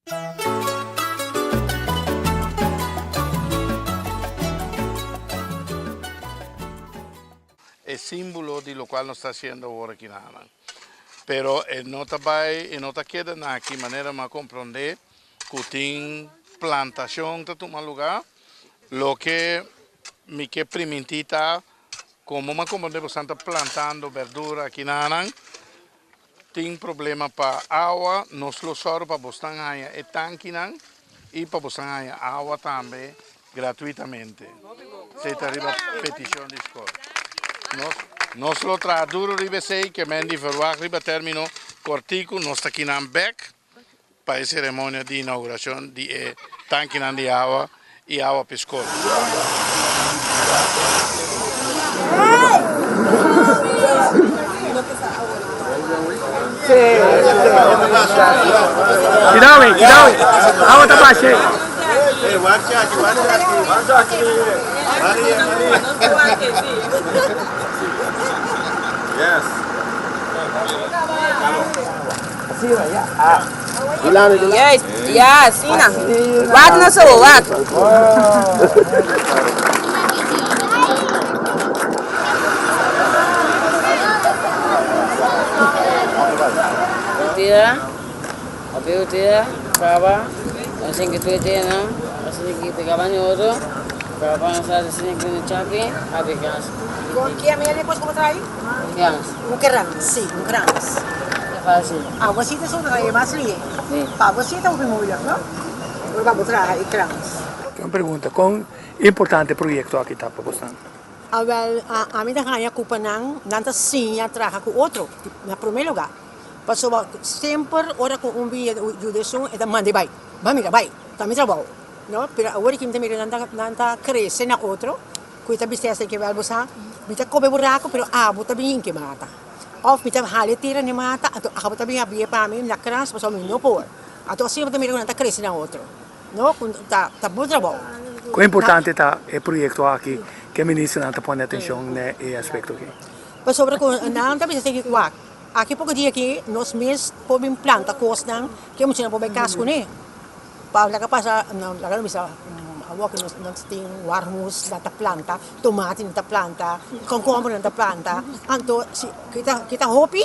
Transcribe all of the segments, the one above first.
E símbolo di locual nos ta haciendo awor aki na nan. Pero e no ta bay, e no ta keda na aki manera mi a comprende cu tin plantacion ta tuma lugar. Loke mi ke priminti ta como mi a comprende bosan ta plantando berdura aki na nan. Tin problema pa awa, nos lo sòru pa bosnan haña e tankinan i pa bosnan haña awa tambe gratuitamente. Esei ta riba petishon di skol. Nos nos lo traha duru riba esei, ke men di verwagt riba término kòrtiku nos ta kinan bèk pa e seremonia di inaugurashon di e tankinan di awa i awa pa e skol. Juist, ja, asina. Wak na so, wak. Tira, apiu tira, kaba, asina ki tur tira nan, asina ki ta kaba ni otro, kaba nan sa asina ki nan chapi, api kas. Con ki amiga despues cu bo trae? Krans. Un krans, si, un krans. E fácil. Awo si ta sobra e mas lihe. Si. Pa bo si ta hopi moeilijk, no? Ora pa bo traha e krans. Un pregunta, kon importante e proyekto aki ta pa bosnan? Awel, ami ta haña ku pa nan, nan ta siña traha ku otro, na promé lugá. Pasobra semper ora ku un bin yuda esun, e ta manda e bai. Bai mira, bai, ta mi trabou, no? Pero awor aki mi ta mira nan ta nan ta krese na otro, ku e ta bisa esei ke wèl bo sa, mi ta kobe buraku pero abo ta bin hinka e mata. Òf mi ta hala e tera na e mata, anto abo ta bin habri e pa mi na krans pasobra mi no por. Anto asina bo ta mira ku nan ta krese na otro, no? Ku ta ta bon trabou. Kon importante ta e proyekto aki ku e ministernan ta pone atenshon na e aspekto aki? Pasobra ku nan ta bisa esei wak, aki poko dia aki nos mes por bin planta kosnan ku e muchanan por bai kas kuné. Pa laga pasa laga no bisa awor ku nos nos tin warmus nan ta planta, tomati nan ta planta, komkomber nan ta planta, anto si kita kita hopi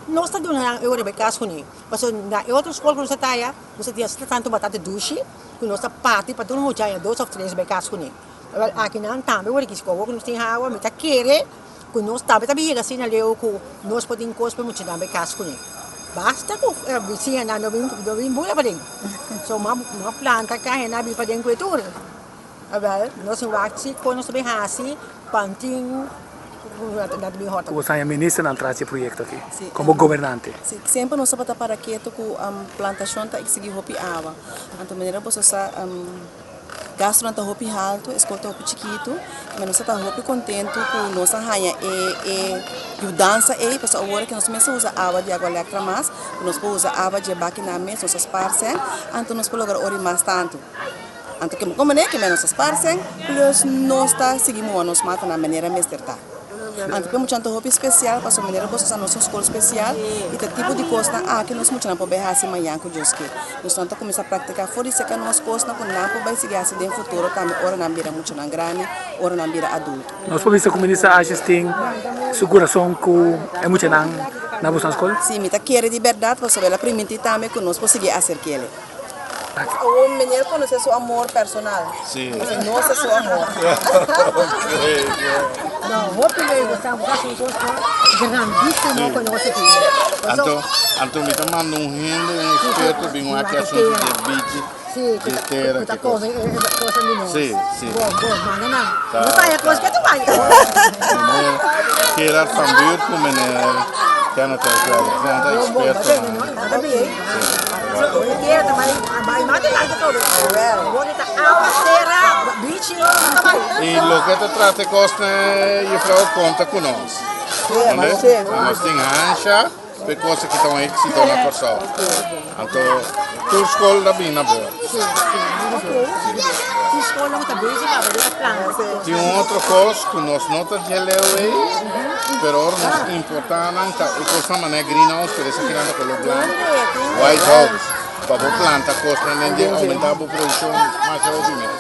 nos ta duna nan e ora bai kas kuné. Pasobra na e otro skol ku nos ta taya nos ta tin asina tantu batata dushi ku nos ta parti pa tur mucha haña dos òf tres bai kas kuné. Awor akinan tambe ora ki awor ku nos tin awa mi ta kere ku nos tambe ta bin yega asina leu ku nos por tin kos pa e muchanan bai kas kuné. Basta ku e bisiñanan no bin no bin bula paden. So m'a m'a planta kaña bin paden ku e tur. Awel nos tin wak si kon nos ta bin hasi pa no tin ku nan ta bin hòrta. Ku bo sa ministernan tras di e proyekto aki komo gobernante? Si, semper nos tabata para ketu ku plantashon ta eksigí hopi awa. Anto manera boso sa. Gastunan ta hopi haltu, e skol ta hopi chikitu, ma nos ta hopi kontentu ku nos a haña e e yudansa ei, pasobra awor ke nos mester usa awa di Agua Electra mas, ku nos por usa awa dje bakinan mes, nos a spar sèn, anto nos por logra ori mas tantu. Anto ke manera ke nos a spar sèn, plus nos ta sigui muha nos mata na manera mester ta. Anto p'e muchanan ta hopi spesial pasobra manera boso sa nos un skol spesial i ta tipo di kosnan aki nos muchanan por bai hasi mañan ku Dios ke. Nos nan ta kuminsá praktiká for di seka nos kosnan ku nan por bai sigui hasi den futuro tambe ora nan bira muchanan grandi, ora nan bira adulto. Nos por bisa ku Minister Asjes tin su kurason ku e muchanan na boso skol? Sí, mi ta kere di bèrdat pasobra el a primintí tambe ku nos por sigui aserk'el. Awor meneer conoce su amor personal. Sí. Pasobra nos ta su amor. Okay, yeah. No, hopi leuk. Nos ta haci un cos grandísimo cu nos aki. Anto, anto mi ta manda un hende, un experto, bin wak e asunto di e bichi, Sí, di tera, cu ta ki cos. come e cosa di nos. Sí, sí. Bon, bon, manda nan. Ta, No ta e cos ta. que tu bay. Meneer Gerard van Buurt cu meneer Kenneth Herkwijk. Nan ta Bon, bon, expertonan. ta bien, I loke ta trata e kosnan juffrouw konta ku nos. Entende? Nos tin hansha pa e kosa ki ta un éksito na Kòrsou. Anto tur skol ta bini na bor. Tin un otro kos ku nos no ta dje leu ei, pero ora nos importá nan ta e kosnan manera greenhouse pero esakinan ta koló blanku, white house. Pa bo planta kosnan den dje oumentá bo produkshon masha hopi mes.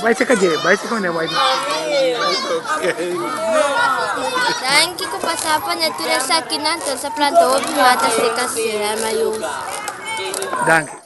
Bai seka dje, bai seka wanneer bai. Danki ku pasa pa ne tur esakinan, nos a planta hopi mata seka sera mayo. Danki.